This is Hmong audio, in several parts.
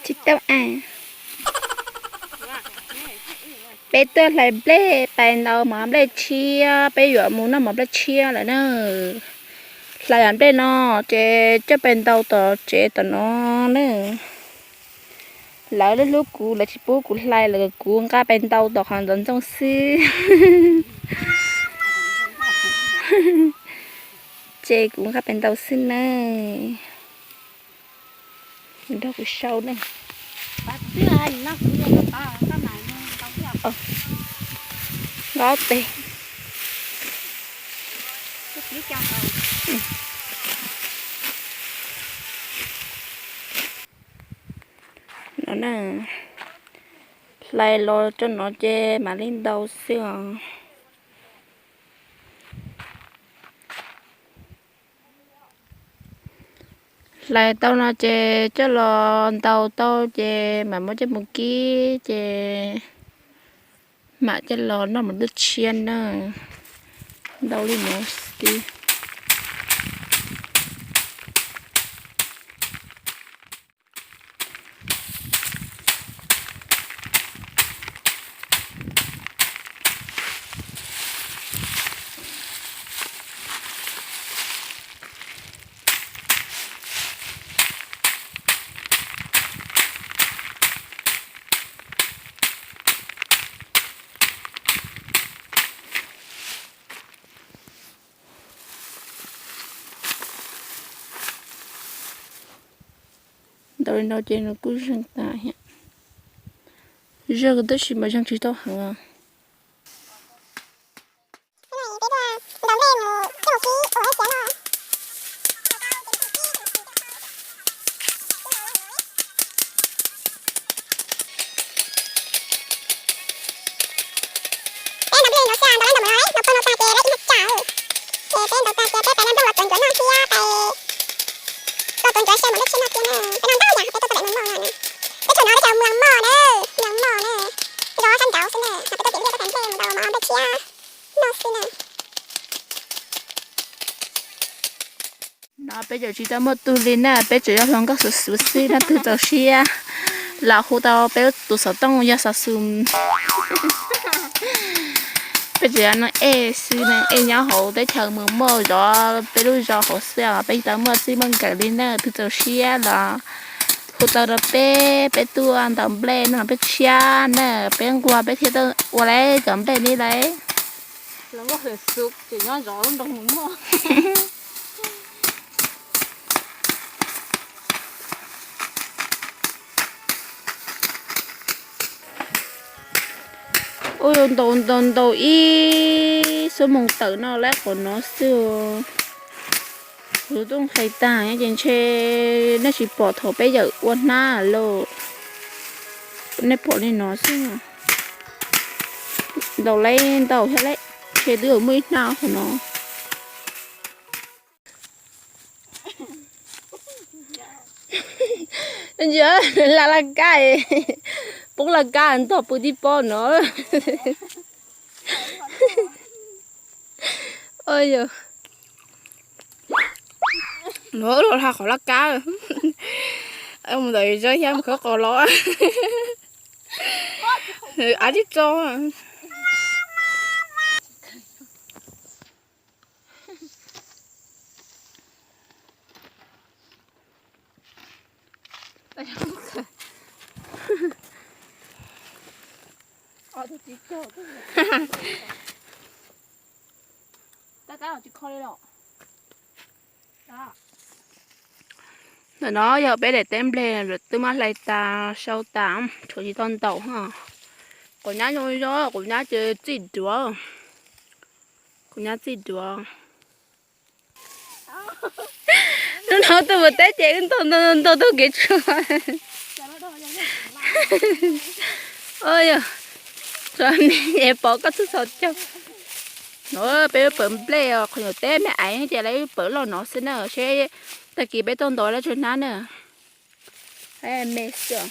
Tsis tau a. Peb tuaj hlais nplej pais ntaus mov nplej tshiab, peb yuav mus noj mov nplej tshiab lawm na. Hlais nplej no ces coj pais ntaus tom tsev tom no na. Lawv hlub hlub kuv, lawv tsis pub kuv hlais lawm, kuv nqa pais ntaus tom qhov ntxoov ntxoo xwb. Ces kuv nqa pais ntaus xwb na. Nrog kuv sau ne. Nqa tes. No na, hlais los rau no ces mam li ntaus xwb os. Hlais tau no ces coj los ntaus tau ces mam muab coj mus kib ces mam coj los noj mov nplej tshiab na. Ntau li no xwb. Ntau li no ces nws kuj zeeg tas thiab. Zeeg tab sis mas zeeg tsis tau heev. Peb ntaus nplej no xwb, ntaus lawm ntaus mus no, ntaus pag no tag ces lawv ib nyuag tsam. Ces peb ntaus tag ces peb pais noj nplooj los tuav ncuav noj thiab pais tuav ncuav saib mov nplej tshiab noj thiab na. Peb noj ntau yam, peb tuaj tau pem Mos Mos na. Peb tuaj no peb tuaj Mos Mos na, Mos Mos na. Zos sab nraud xwb na, peb tuaj tim liaj tuaj thaij nplej mus ntaus mov nplej tshiab noj xwb na. No peb tseem tsis tau muaj tug li na, peb tseem yog hluas nkauj xuv xuv xwb no, tus txaus siab los hu tau peb tus xov tooj yog xov xus. Peb tseem yog neeg ej xwb, neeg ej nyob hauv teb chaws Mos Mos zov peb lub zos hauv xwb os, peb tsis tau muaj txij muaj nkawm li na, tus txaus siab los hu tau rau peb, peb tuaj ntaus nplej noj nplej tshiab na, peb nquag peb thiaj tuaj ua lawm cov nplej li lawm. Ua ntaus ntaus ntaus ib xuab moos tawm no lawm qhov no xwb. Kuv twb hais tag ces ntshe nej tsis pom thaum peb yawm ua hnab lauj. Nej pom li no xwb. Ntaus lawm ntaus thiab lawm, ntshe twb yuav muaj ib hnab qhov no. Ntsia, la laj kab, poob laj kab ntog pw tib pob no. Yog, los hla qhov laj kab. Mus ntawm zog thiab mus khawb qos los. Av tib tso. Ntawm no yog peb daim teb nplej twb muab hlais tas sau tas, tshuav tsis tau ntaus. Quav nyab zoo zog, quav nyab ces txij duav, quav nyab txij duav. Hnub no tuaj mus teb ces wb ntaus ntaus ntaus taug kev tshuaj. Yog, tshuav me es pom koj txhua txhua caug. No peb pawv nplej os, qhov nyuam teb me aiv ces lawv pawv loj no xwb na, seb tag kis peb tuaj ntaus lawv tshuav hnab na. Me xwb,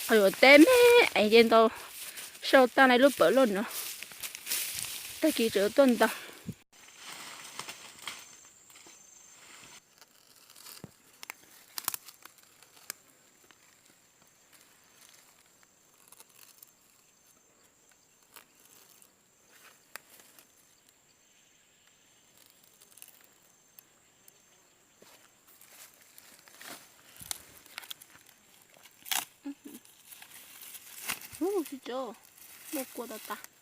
qhov nyuam teb me aiv ces ntaus sau tag lawv lub pawv loj no. Tag kis tseem tuaj ntaus. Ub, tsis tso, muaj kua tas tas.